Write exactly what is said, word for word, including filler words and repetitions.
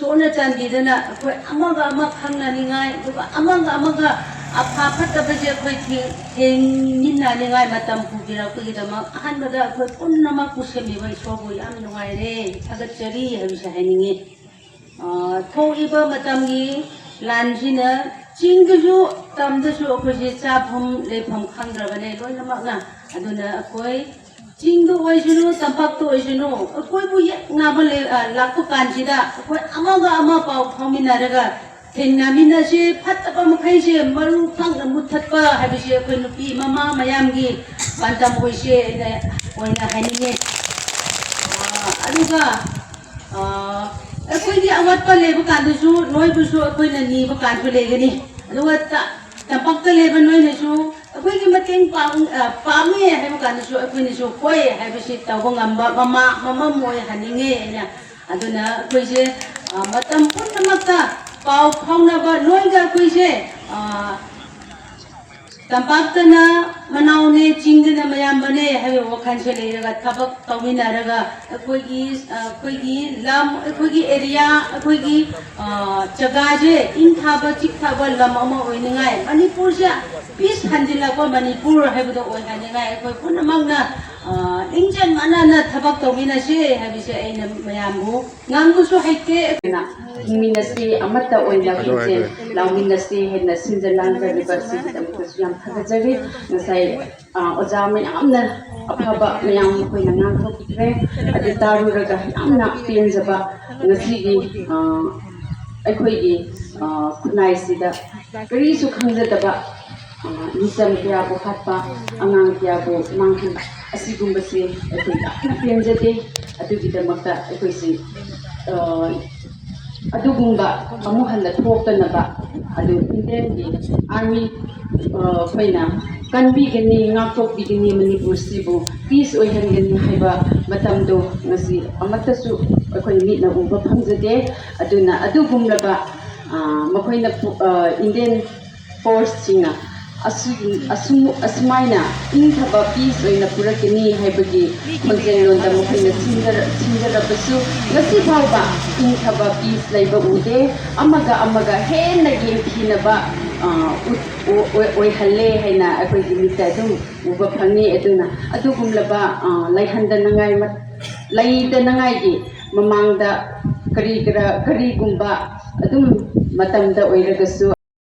ꯄꯨꯟꯅ ꯆꯥꯟꯕꯤꯗꯨꯅ ꯑꯩꯈꯣꯏ ꯑꯃꯒ ꯑꯃ ꯈꯪꯅꯅꯤꯡꯉꯥꯏ, ꯑꯗꯨꯒ ꯑꯃꯒ ꯑꯃꯒ ꯑꯐ ꯐꯠꯇꯕꯁꯦ ꯑꯩꯈꯣꯏ ꯊꯦꯡ-, ꯊꯦꯡꯃꯤꯟꯅꯅꯤꯡꯉꯥꯏ ꯃꯇꯝ ꯄꯨꯕꯤꯔꯛꯄꯒꯤꯗꯃꯛ ꯑꯍꯥꯟꯕꯗ ꯑꯩꯈꯣꯏ ꯄꯨꯝꯅꯃꯛꯄꯨ ꯁꯦꯝꯕꯤꯕ ꯏꯁꯣꯔꯕꯨ ꯌꯥꯝ ꯅꯨꯡꯉꯥꯏꯔꯦ, ꯊꯥꯒꯠꯆꯔꯤ ꯍꯥꯏꯕꯁꯦ ꯍꯥꯏꯅꯤꯡꯉꯤ꯫ ꯑ, ꯊꯣꯛꯏꯕ ꯃꯇꯝꯒꯤ ꯂꯥꯟꯁꯤꯅ ꯆꯤꯡꯗꯁꯨ ꯇꯝꯗꯁꯨ ꯑꯩꯈꯣꯏꯁꯦ ꯆꯥꯐꯝ ꯂꯩꯐꯝ ꯈꯪꯗ꯭ꯔꯕꯅꯦ ꯂꯣꯏꯅꯃꯛꯅ꯫ ꯑꯗꯨꯅ ꯑꯩꯈꯣꯏ ꯆꯤꯡꯗ ꯑꯣꯏꯁꯅꯨ, ꯇꯝꯄꯥꯛꯇ ꯑꯣꯏꯁꯅꯨ, ꯑꯩꯈꯣꯏꯕꯨ ꯌꯦꯛꯅꯕ ꯂꯩ-, ꯑ, ꯂꯥꯛꯄ ꯀꯥꯟꯁꯤꯗ ꯑꯩꯈꯣꯏ ꯑꯃꯒ ꯑꯃ ꯄꯥꯎ ꯐꯥꯎꯃꯤꯟꯅꯔꯒ ꯊꯦꯡꯅꯃꯤꯟꯅꯁꯦ, ꯐꯠꯇꯕ ꯃꯈꯩꯁꯦ ꯃꯔꯨ ꯐꯪꯅ ꯃꯨꯠꯊꯠꯄ ꯍꯥꯏꯕꯁꯦ ꯑꯩꯈꯣꯏ ꯅꯨꯄꯤ ꯃꯃꯥ ꯃꯌꯥꯝꯒꯤ ꯄꯥꯟꯗꯝ ꯑꯣꯏꯁꯦ ꯑꯩꯅ ꯑꯣꯏꯅ ꯍꯥꯏꯅꯤꯡꯉꯦ꯫ ꯑ, ꯑꯗꯨꯒ, ꯑ, ꯑꯩꯈꯣꯏꯒꯤ ꯑꯋꯥꯠꯄ ꯂꯩꯕ ꯀꯥꯟꯗꯁꯨ ꯅꯣꯏꯕꯨꯁꯨ ꯑꯩꯈꯣꯏꯅ ꯅꯤꯕ ꯀꯥꯟꯁꯨ ꯂꯩꯒꯅꯤ꯫ ꯑꯗꯨꯒ ꯇ-, ꯇꯝꯄꯥꯛꯇ ꯂꯩꯕ ꯅꯣꯏꯅꯁꯨ ꯑꯩꯈꯣꯏꯒꯤ ꯃꯇꯦꯡ ꯄꯥꯡ-, ꯑ, ꯄꯥꯝꯃꯦ ꯍꯥꯏꯕ ꯀꯥꯟꯗꯁꯨ ꯑꯩꯈꯣꯏꯅꯁꯨ ꯍꯣꯏ ꯍꯥꯏꯕꯁꯤ ꯇꯧꯕ ꯉꯝꯕ ꯃꯃꯥ ꯃꯃꯝ ꯑꯣꯏꯍꯟꯅꯤꯡꯉꯦ ꯑꯩꯅ꯫ ꯑꯗꯨꯅ ꯑꯩꯈꯣꯏꯁꯦ, ꯑ, ꯃꯇꯝ ꯄꯨꯝꯅꯃꯛꯇ ꯄꯥꯎ ꯐꯥꯎꯅꯕ ꯅꯣꯏꯒ ꯑꯩꯈꯣꯏꯁꯦ, ꯑ, ꯇꯝꯄꯥꯛꯇꯅ ꯃꯅꯥꯎꯅꯦ, ꯆꯤꯡꯗꯅ ꯃꯌꯥꯝꯕꯅꯦ ꯍꯥꯏꯕ ꯋꯥꯈꯜꯁꯦ ꯂꯩꯔꯒ ꯊꯕꯛ ꯇꯧꯃꯤꯟꯅꯔꯒ ꯑꯩꯈꯣꯏꯒꯤ, ꯑ, ꯑꯩꯈꯣꯏꯒꯤ ꯂꯝ, ꯑꯩꯈꯣꯏꯒꯤ area, ꯑꯩꯈꯣꯏꯒꯤ, ꯑ, ꯖꯒꯥꯁꯦ ꯏꯪꯊꯥꯕ ꯆꯤꯛꯊꯥꯕ ꯂꯝ ꯑꯃ ꯑꯣꯏꯅꯤꯡꯉꯥꯏ, ꯃꯅꯤꯄꯨꯔꯁꯦ peace ꯍꯟꯖꯤꯜꯂꯛꯄ ꯃꯅꯤꯄꯨꯔ ꯍꯥꯏꯕꯗꯣ ꯑꯣꯏꯍꯟꯅꯤꯡꯉꯥꯏ ꯑꯩꯈꯣꯏ ꯄꯨꯝꯅꯃꯛꯅ, ꯑ, ꯂꯤꯡꯖꯦꯜ ꯃꯥꯟꯅꯅ ꯊꯕꯛ ꯇꯧꯃꯤꯟꯅꯁꯦ ꯍꯥꯏꯕꯁꯦ ꯑꯩꯅ ꯃꯌꯥꯝꯕꯨ ꯉꯥꯡꯕꯁꯨ ꯍꯩꯇꯦ꯫ ꯑꯗꯨꯅ ꯍꯤꯡꯃꯤꯟꯅꯁꯤ, ꯑꯃꯠꯇ ꯑꯣꯏꯅ ꯑꯗꯨ, ꯑꯗꯨ꯫ ꯄꯨꯛꯆꯦꯜ ꯂꯥꯎꯃꯤꯟꯅꯁꯤ ꯍꯥꯏꯅ ꯁꯤꯟꯖ ꯂꯥꯡꯖꯔꯤꯕ ꯑꯁꯤꯒꯤꯗꯃꯛꯇꯁꯨ ꯌꯥꯝ ꯊꯥꯒꯠꯆꯔꯤ꯫ ꯉꯁꯥꯏ, ꯑ, ꯑꯣꯖꯥ ꯃꯌꯥꯝꯅ ꯑꯐꯕ ꯃꯌꯥꯝ ꯃꯈꯣꯏꯅ ꯉꯥꯡꯊꯣꯛꯄꯤꯈ꯭ꯔꯦ꯫ ꯑꯗꯨ ꯇꯥꯔꯨꯔꯒ ꯌꯥꯝꯅ ꯄꯦꯟꯖꯕ ꯉꯁꯤꯒꯤ, ꯑ, ꯑꯩꯈꯣꯏꯒꯤ, ꯑ, ꯈꯨꯟꯅꯥꯏꯁꯤꯗ ꯀꯔꯤꯁꯨ ꯈꯪꯖꯗꯕ, ꯑ, ꯃꯤꯆꯝ ꯀꯌꯥꯕꯨ ꯍꯥꯠꯄ, ꯑꯉꯥꯡ ꯀꯌꯥꯕꯨ ꯃꯥꯡꯍꯟꯕ, ꯑꯁꯤꯒꯨꯝꯕꯁꯤ ꯑꯩꯈꯣꯏ ꯌꯥꯝꯅ ꯄꯦꯟꯖꯗꯦ꯫ ꯑꯗꯨꯒꯤꯗꯃꯛꯇ ꯑꯩꯈꯣꯏꯁꯤ, ꯑ, ꯑꯗꯨꯒꯨꯝꯕ ꯑꯃꯨꯛ ꯍꯟꯅ ꯊꯣꯛꯇꯅꯕ ꯑꯗꯨ Indian ꯒꯤ army, ꯑ, ꯑꯩꯈꯣꯏꯅ ꯀꯟꯕꯤꯒꯅꯤ, ꯉꯥꯛꯊꯣꯛꯄꯤꯒꯅꯤ, ꯃꯅꯤꯄꯨꯔꯁꯤꯕꯨ peace ꯑꯣꯏꯍꯟꯒꯅꯤ ꯍꯥꯏꯕ ꯃꯇꯝꯗꯣ ꯉꯁꯤ ꯑꯃꯠꯇꯁꯨ ꯑꯩꯈꯣꯏ ꯃꯤꯠꯅ ꯎꯕ ꯐꯪꯖꯗꯦ꯫ ꯑꯗꯨꯅ ꯑꯗꯨꯒꯨꯝꯂꯕ, ꯑ, ꯃꯈꯣꯏꯅ ꯄꯨ-, ꯑ, Indian force ꯁꯤꯡꯅ ꯑꯁꯨꯝ-, ꯑꯁꯨꯝ-, ꯑꯁꯨꯃꯥꯏꯅ ꯏꯪꯊꯕ peace ꯑꯣꯏꯅ ꯄꯨꯔꯛꯀꯅꯤ ꯍꯥꯏꯕꯒꯤ ꯈꯣꯟꯖꯦꯜꯂꯣꯟꯗ ꯃꯈꯣꯏꯅ ꯁꯤꯟꯖꯔ-, ꯁꯤꯟꯖꯔꯕꯁꯨ, ꯉꯁꯤ ꯐꯥꯎꯕ ꯏꯪꯊꯕ peace ꯂꯩꯕ ꯎꯗꯦ꯫ ꯑꯃꯒ ꯑꯃꯒ ꯍꯦꯟꯅ ꯌꯦꯡꯊꯤꯅꯕ, ꯑ, ꯎꯠ-, ꯑꯣ-, ꯑꯣꯏ-, ꯑꯣꯏꯍꯜꯂꯦ ꯍꯥꯏꯅ ꯑꯩꯈꯣꯏꯒꯤ ꯃꯤꯠꯇ ꯑꯗꯨꯝ ꯎꯕ ꯐꯪꯉꯤ꯫ ꯑꯗꯨꯅ ꯑꯗꯨꯒꯨꯝꯂꯕ, ꯑ, ꯂꯩꯍꯟꯗꯅꯉꯥꯏ ꯃ-, ꯂꯩꯇꯅꯉꯥꯏꯒꯤ ꯃꯃꯥꯡꯗ ꯀꯔꯤ ꯀꯔꯥ, ꯀꯔꯤꯒꯨꯝꯕ ꯑꯗꯨꯝ ꯃꯇꯝꯗ ꯑꯣꯏꯔꯒꯁꯨ